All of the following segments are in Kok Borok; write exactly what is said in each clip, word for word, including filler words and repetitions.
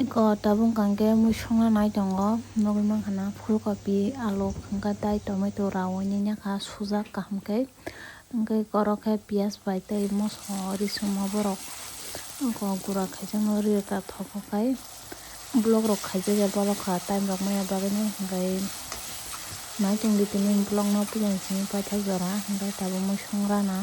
Eko tabuk hwnkha khe mui songna nai tongo, nugwi mankha na phulkopi, alu, hwnkha tai tomato raui nini kha sujak kaham khe. Hwnkhe oro khe piyaj bai tei moso rwi songma borok. Eko gura khaijakno rwi rwkha thogo khai. Vlog rok khaijak ya bolokha time rok maya bagwi nai hwnkhe nai tongdi tini vlog no puila simi paithak jora hwnkhe tabuk mui songrana.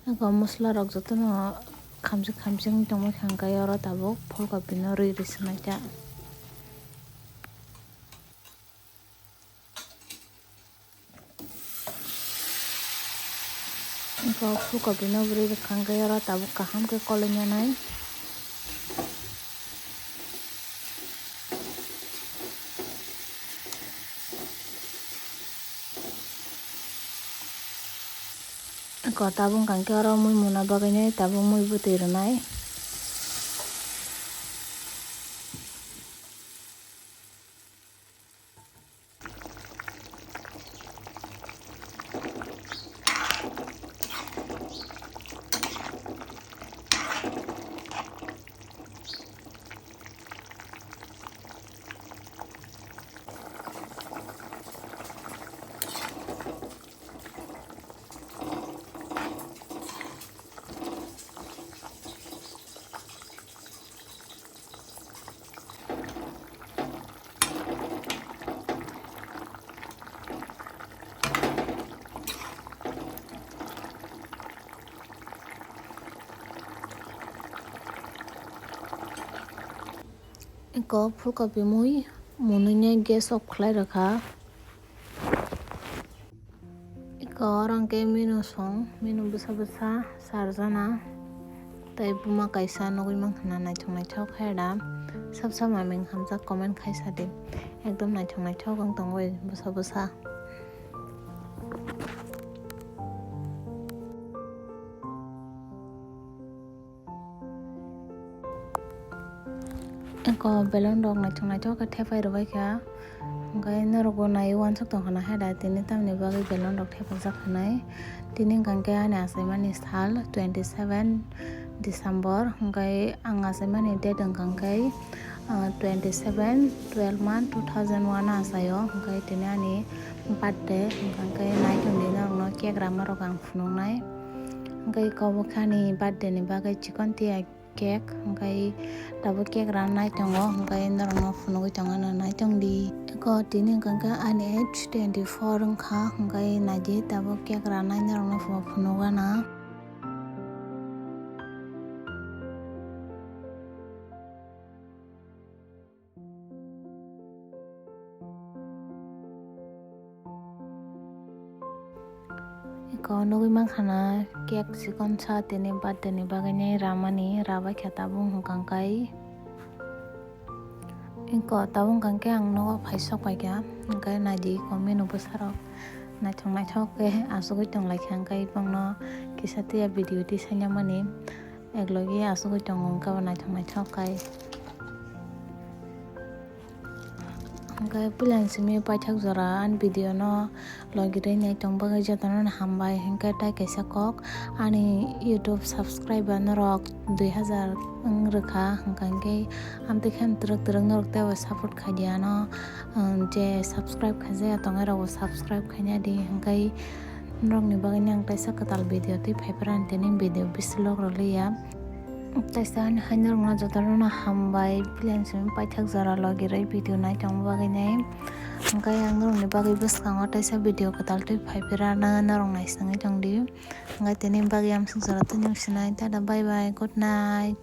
Eko mosola rok jotono khamjak khamjak wng tongma khe hwnkhe oro tabuk phulkopi no rwi rwi swnai kha. Eko phulkopi no bwrwi rwkha hwnkhe oro tabuk kaham khe koloknyanai. Eko tabuk hwnkha khe oro mui muna bagwi nai tabuk mui bwtwi rwnai. Eko phulkopi mui munui nai gas off khlai rwkha. Eko oro hwnkhe menu song, menu bwsa bwsa sarjana tei buma kaisa nugwi mankha na naithok naithok khe da. Sab sab maming hamjak comment khaisa di, ekdom naithok naithok wng tongwi bwsa bwsa. Eko balloon rok naithok naithok khe thepai rwbai kha. Hwnkhe norokbo naiwi uansuk tongkha na hai da tini tamni bagwi balloon rok thepajak hinwi. Tini hwnkha khe ani achaimani sal twenty seven December, hwnkhe ang achaimani date hwnkha khe, ah, twenty seven twelve month two thousand one achaio, hwnkhe tini ani birthday, hwnkha khe naitok di norokno cake rama rok ang phunuknai. Hwnkhe eko bo khe ani birthday ni bagwi chikon tiya cake, hwnkhe tabuk cake ranai tongo, hwnkhe norokno phunugwi tongna naitongdi. Eko tini hwnkha khe ani age twenty four wngkha, hwnkhe naidi tabuk cake ranai norokno phunugo na. Eko nugwi mankha na cake chikon sa tini birthday ni bagwi ni ramani, rabai kha tabuk hwnkha kai. Eko tabuk hwnkha khe ang nogo phai sok pai kha, hwnkhe naidi eko menu bwsarok naithok naithok khe achugwi tong lai kha, hwnkhe bongno kisa tiya video tisaina mani. Eklogi achugwi tongo, hwnkhe bo naithok naithok kai. Hwnkhe puila simi paithak jora ani video no logi rwi nai tong bagwi jotono no hambai. Hwnkhe tai kaisa kok ani YouTube subscriber norok dui hazar wng rwkha, hwnkhe amtwi khe twrwk twrwk norok teibo support khai di ano, je subscribe khaijak ya tongnai rokbo subscribe khaina di, hwnkhe norokni bagwi ang kaisa kwtal video twi phai phara tini video bislok rwliya. Taisa ani hai norokno jotono no hambai, puila simi paithak jora logi rwi video nai tongma bagwi nai. Hwnkhe ang norokni bagwi bwskango taisa video kwtal twi phai phira, norok naisingwi tongdi. Hwnkhe tini bagwi amsuk jora tini sinai, tata bye bye, good night.